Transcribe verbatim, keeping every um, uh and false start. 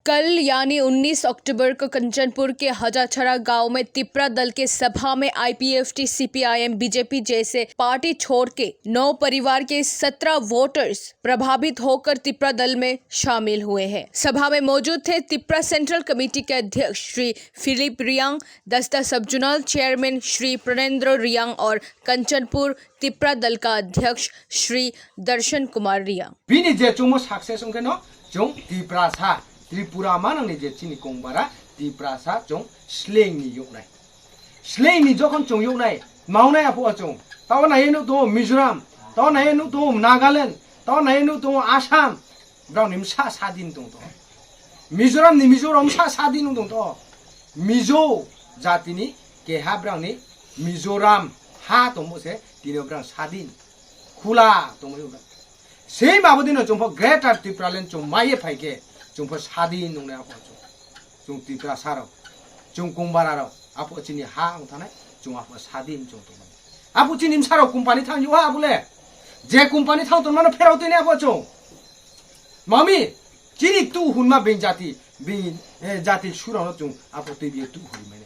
कल यानी उन्नीस अक्टूबर को कंचनपुर के हजाछड़ा गांव में तिपरा दल के सभा में आईपीएफटी, सीपीआईएम, बीजेपी जैसे पार्टी छोड़ के नौ परिवार के सत्रह वोटर्स प्रभावित होकर तिपरा दल में शामिल हुए हैं। सभा में मौजूद थे तिपरा सेंट्रल कमेटी के अध्यक्ष श्री फिलिप रियांग, दस्ता सब जोनल चेयरमैन श्री प्रणेंद्र रियांग और कंचनपुर तिपरा दल का अध्यक्ष श्री दर्शन कुमार Reang. Bini je chwngmo success wngkhe no chwng Tiprasa, Tripura manangni je chini kongbara Tiprasa chwng slengni yoknai. Slengni jokhon chwng yoknai, maunai apo chwng. Tao nai nuk tongo Mizoram, tao nai nuk tongo Nagaland, tao nai nuk tongo Assam. Brao ni msa sadin tong to. Mizoram ni Mizoram msa sadin tong to. Mizo jatini keha brao ni Mizoram ha tongmo se tini brao sadin. Khula tongmo brao. Sei mabo dino chwng pho Greater Tipraland chwng maiye phaikhe chwng pho sadin nungnai apo chwng. Chwng Tiprasa rok, chwng Kongbararok, apo chini ha wng thanai, chwng apo sadin chwng tongmani. Apo chini msarok company thang yo ha abole. Je company thang tongmano pherao tini apo chwng. Mami, chini tu hunma beng jati, beng, eh, jati surano chwng apo twi biyo tu hunma.